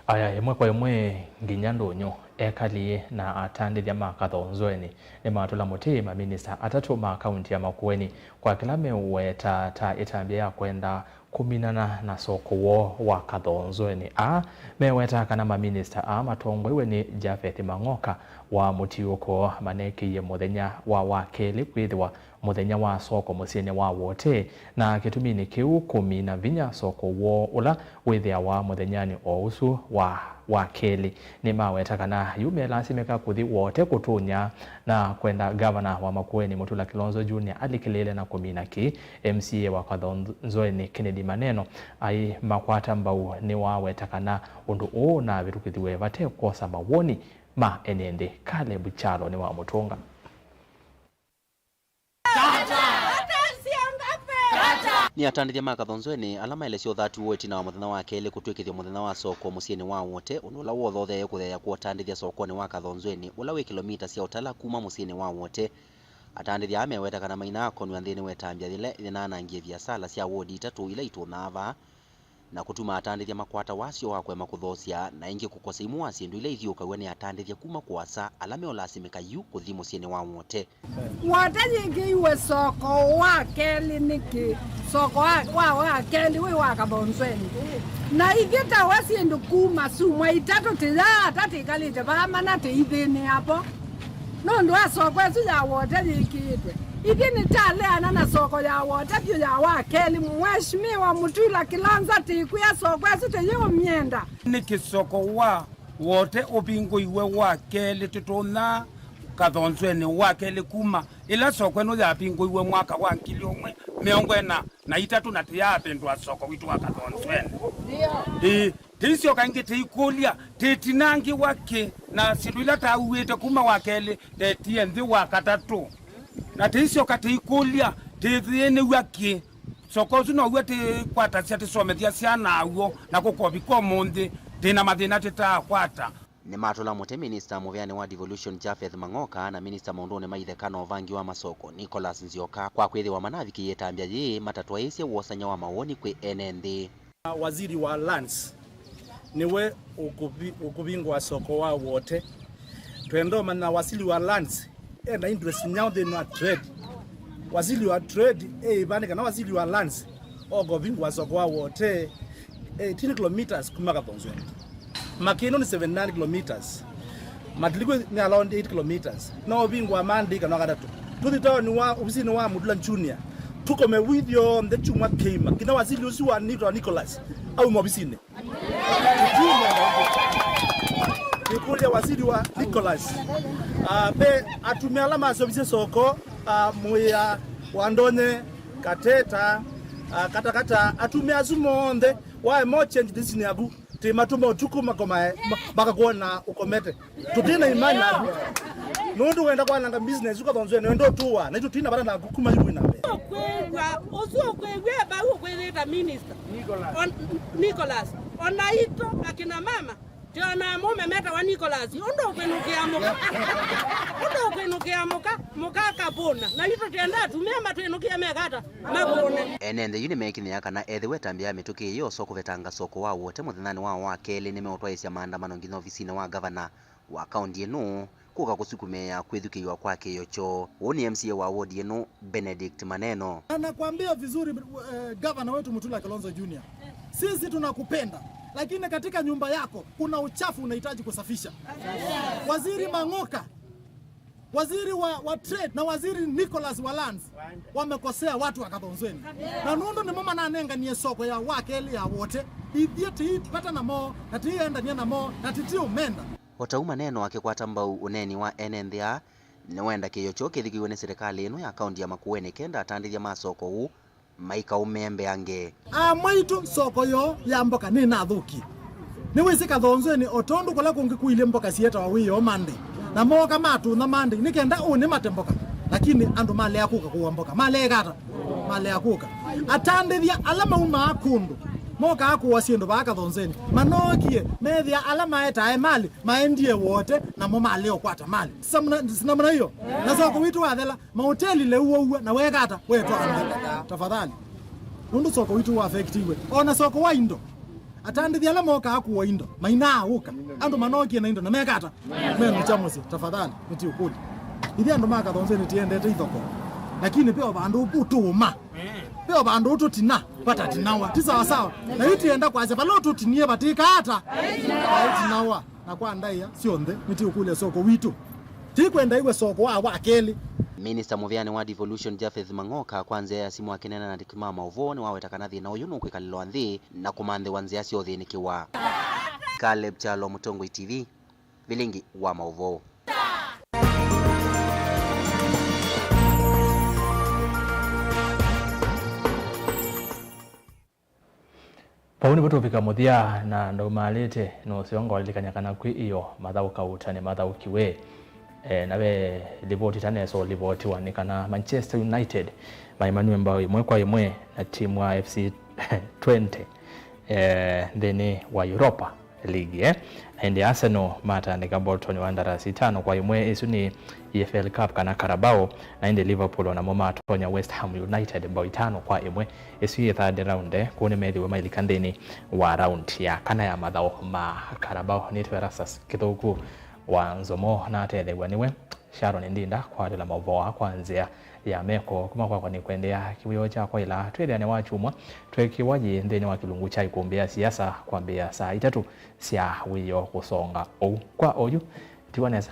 Aya, ĩmwe kwa ĩmwe nginya ndũnyũ, ekali na atandĩthya ma Kathonzoeni nĩmatũla mũtĩ maminista atatũ ma kaunti ya Makueni kwa kĩla meũweta ta ĩtambya ya kwenda kũminana na soko woo wa Kathonzoeni. Aa meweta kana maminista aa matongoiwe nĩ Japheth Mang'oka wa mũtiũko manekĩie mũthenya wa wakelĩ kwĩthĩwa mũthenya wa soko mũsyĩnĩ wa Wote, na kĩtuminĩ kĩu kũmina vinya soko woo ũla wĩthĩawa mũthenyanĩ o ũsu wa wakelĩ. Nĩmaweta kana yu melasimĩka kũthi Wote kũtũnya na kwenda ngavana wa Makueni Mutula Kilonzo Junior alikĩlĩĩle na kũmina kĩĩ. M C A wa Kathonzoeni Kennedy Maneno aĩ makwata mbau nĩwaweta kana ũndũ ũũ ũnavĩtũkĩthiwe vate kwosa mawoni ma ene nthĩ. Caleb Kyalo nĩwamũtũnga. Nĩ atandĩthya ma Kathonzoeni ala maelesya ũthatu woo ĩtina wa mũthenya wa kelĩ kũtw'ĩkĩthw'a mũthenya wa soko mũsyĩnĩ wa Wote, ũndũ ũla wothootheeie kũtheea kwa ũtandĩthya sokonĩ wa Kathonzoeni, ũla wĩ kĩlomita sya ũtala kuma mũsyĩnĩ wa Wote. Atandĩthya aa meweta kana mainaakonw'a nthĩnĩ wa ĩtambya yĩla yĩnaanangie viasala sya wodi itatũ ila itũnaa vaa, na kũtuma atandĩthya makwata wasyo wa kũema kũthoosya, na ĩngĩ kũkosa imwe wa syĩndũ ila ithyũũkaw'a nĩ atandĩthya kuma kũasa ala meũlasimĩka yu kũthi mũsyĩnĩ wa Wote. Wote yĩkĩiwe soko wa kelĩ nĩkĩ? Soko wa, wa, wa kelĩ wĩ wa Kathonzweni. Na ithyĩ tawa syĩndũ kuma sumwa itatũ tĩyaata tĩkalĩte vaa mana tĩithĩnĩa vo. Nũndũ wa soko ĩsu ya Wote yĩkĩĩtwe. Ithyĩ nĩtaleana na soko ya Wote vyũ ya wa kelĩ. Mheshimiwa Mutula Kilonzo tĩkwĩa soko ĩsu tĩyĩũmyenda. Nĩkĩ soko wa Wote ũvingũiwe wa kelĩ tũtũnaa Kathonzweni wa kelĩ kuma ĩla soko ĩno yavingũiwe mwaka wa ngili ũmwe mĩongo ĩna na itatũ na tĩyaavĩndũa soko witũ wa Kathonzweni. Ĩĩ, tĩisyoka ĩngĩ tĩikũlya, tĩtinangĩwa kĩ, na syĩndũ ila tauĩte kuma wa kelĩ tetie nthĩ wa katatũ. Na tĩisyoka tĩikũlya, tĩthĩnĩw'a kĩ? Soko ũsu now'o tĩkwatasya tĩsomethya syana aw'o, na kũkovika ũmũnthĩ, tĩ na mathĩna tĩtaakwata. Nĩmatũla mũtĩ minista mũveanĩ wa devolution Japheth Mang'oka na minista maũndũnĩ ma itheka na ũvangi wa masoko Nicholas Nzioka kwa kwĩthĩwa manavikĩie ĩtambya yĩĩ matatwaĩĩsye wosany'a wa mawoni kwĩ ene nthĩ. Waziri wa lands nĩwe ũkũvi-, ũkũvingũa soko wa Wote. Twenda ũmanya waziri wa lands ena interest nyaũ nthĩnĩ wa trade. Waziri wa trade eĩva nĩ kana waziri wa lands okovingũa soko wa Wote eighteen kilometers kuma Kathonzweni. Makĩno nĩ seventy-nine kilometers. Matiliku nĩ around eight kilometers. No ũvingũa Monday kana Wakatatũ. Tũthi taoni wa ovisinĩ wa Mutula Junior. Tũkome withyonthe kyumwa kĩima. Nginya wasili ũsu wa Nito Nicholas auma ovisinĩ. Nĩkũlya wasili wa Nicholas. Ah, ve atumĩa ala maseũvisye soko, ah, Mũĩa, Wandonye, Kateta, ah, Katakata, atumĩa asu monthe, waema change decision yaku, tĩmatũma ũtukũ makomae, ma-, makakwona ũkomete. Tũtĩ na imani naku. Nũndũ wenda kwananga business ũkathonzwe, nĩ wenda ũtũwa, na itũ tũtina vata naku kuma yu na mbee. Ũkwĩw'a, ũsu ũkwĩw'a, vau ũkwĩthĩta minister. Nicholas. On-, Nicholas. Ona itũ, akina mama, twĩonaa mũũme metawa Nicholas. Ũndũ ũkwĩnũkĩa mũka. Ũndũ ũkwĩnũkĩa mũka, mũka akavũna. Na itũ twenda atumĩa matwĩnũkĩa mekata, mavũne. Ene nthĩ yu nĩmekinyĩa kana ethĩwe ĩtambya ya mĩtũkĩ ĩyosa kũvetanga soko wa Wote mũthenyanĩ wa wa kelĩ, nĩmeũtwaĩĩsya maandamano nginya ovisinĩ wa ngavana wa kaunti ĩno kũka kũsukumĩĩa kwĩthukĩĩwa kwa kĩĩo kyoo. Ũũ nĩ M C A wa wodi ĩno, Benedict Maneno. Na nakwambia vizuri, eh, gavana wetu Mutula Kilonzo Junior, sisi tunakupenda, lakini katika nyumba yako kuna uchafu unahitaji kusafisha. Waziri Mang'oka, waziri wa, wa trade na waziri Nicholas wa lands wamekosea watu wa Kathonzweni. Na nũndũ nĩmo mananenganie soko ya wa kelĩ ya Wote, ithyĩ tĩipata namo, na tĩiendania namo, na tĩtiũmenda. O ta ũu Maneno akĩkwata mbau ũneeni wa ene nthĩ aa, nĩwenda kĩĩo kyoo kĩthukĩĩwe nĩ silikalĩ ĩno ya kaunti ya Makueni kenda atandĩthya ma soko ũũ maikaũmĩe mbeange. Amwaitũ, soko yoo ya mboka nĩnathũkie. Nĩwĩsĩ Kathonzweni o tondũ kũla kũngĩ kũilye mboka sietawa wĩoo Monday, na mooka matũnya Monday nĩ kenda ũnĩ mate mboka, lakini andũ malea kũka kũa mboka, malea ĩkata, malea kũka. Atandĩthya ala maumaa kũndũ mokaa kũa syĩndũ vaa Kathonzweni manookie methĩa ala maetae malĩ maendie Wote, namo malea ũkwata malĩ. Sina mna-, sina mna hiyo. Na soko witũ wathela, mahoteli leu waua na weka ata? Wetwa andũ. Tafadhali. Nũndũ soko witũ wa affectiwe. Ona soko wa indo. Atandĩthya ala mokaa kũa indo, mainaa ũka. Andũ manookie na indo na meka ata? Menũkya mũsyĩ. Tafadhali, nĩtiũkũlya. Ithyĩ andũ ma Kathonzweni tĩendete ithoko. Lakini ve o vandũ ũtũũma. Ve o vandũ ũtũtina, vatatinawa. Ti sawa sawa. Na yu tĩenda kwasya vala ũtũtinie vatĩka ata? Vaitinawa. Na kwa ndaĩa syonthe, nĩtiũkũlya soko witũ. Tikwenda iwe soko wa wa kelĩ. Minista mũveanĩ wa devolution Japheth Mang'oka kwa nzĩa ya simũ akĩneena na andĩki ma maũvoo nĩwaweta kana thĩna ũyũ nũkwĩkalĩlwa nthĩ na kũmanthĩwa nzĩa sya ũthĩnĩkĩwa. Caleb Kyalo, Mũtongoi T V, vilingi wa maũvoo. Vau nĩvo tũvika mũthya, na ndaumaalĩte nũseo ngolilikany'a kana kwĩ ĩyo mathaũ kauta nĩmathaũkiwe. E, na ve livoti itaneesa ũlivotiwa nĩ kana Manchester United maimanw'e mbao ĩmwe kwa ĩmwe na timu wa F C twenty, e, nthĩnĩ wa Europa. League, eh? Na ĩndĩ Arsenal matandĩka Bolton Wanderers itano kwa ĩmwe. Ĩsu nĩ E F L Cup kana Carabao, na ĩndĩ Liverpool onamo matonya West Ham United mbao itano kwa ĩmwe. Ĩsu yĩ third round, eh? Kũu nĩmethiwe mailika nthĩnĩ wa round ya kana ya mathaũ ma Carabao. Nĩtwe Erastus Kĩthũku wa Nzomo, na atetheew'a nĩwe Sharon Ndinda kwatĩla maũvoo aa kwa nzĩa ya meko. Kuma kwakwa nĩ kũendeea kĩwĩoo kya kwaĩla twĩthĩane wakyumwa tweekĩwa yĩ nthĩnĩ wa kĩlungu kya ikumbĩ ya siasa kwambĩĩa saa itatũ sya wĩoo kũsonga ũu. Kwa oyu, tiwa nesa.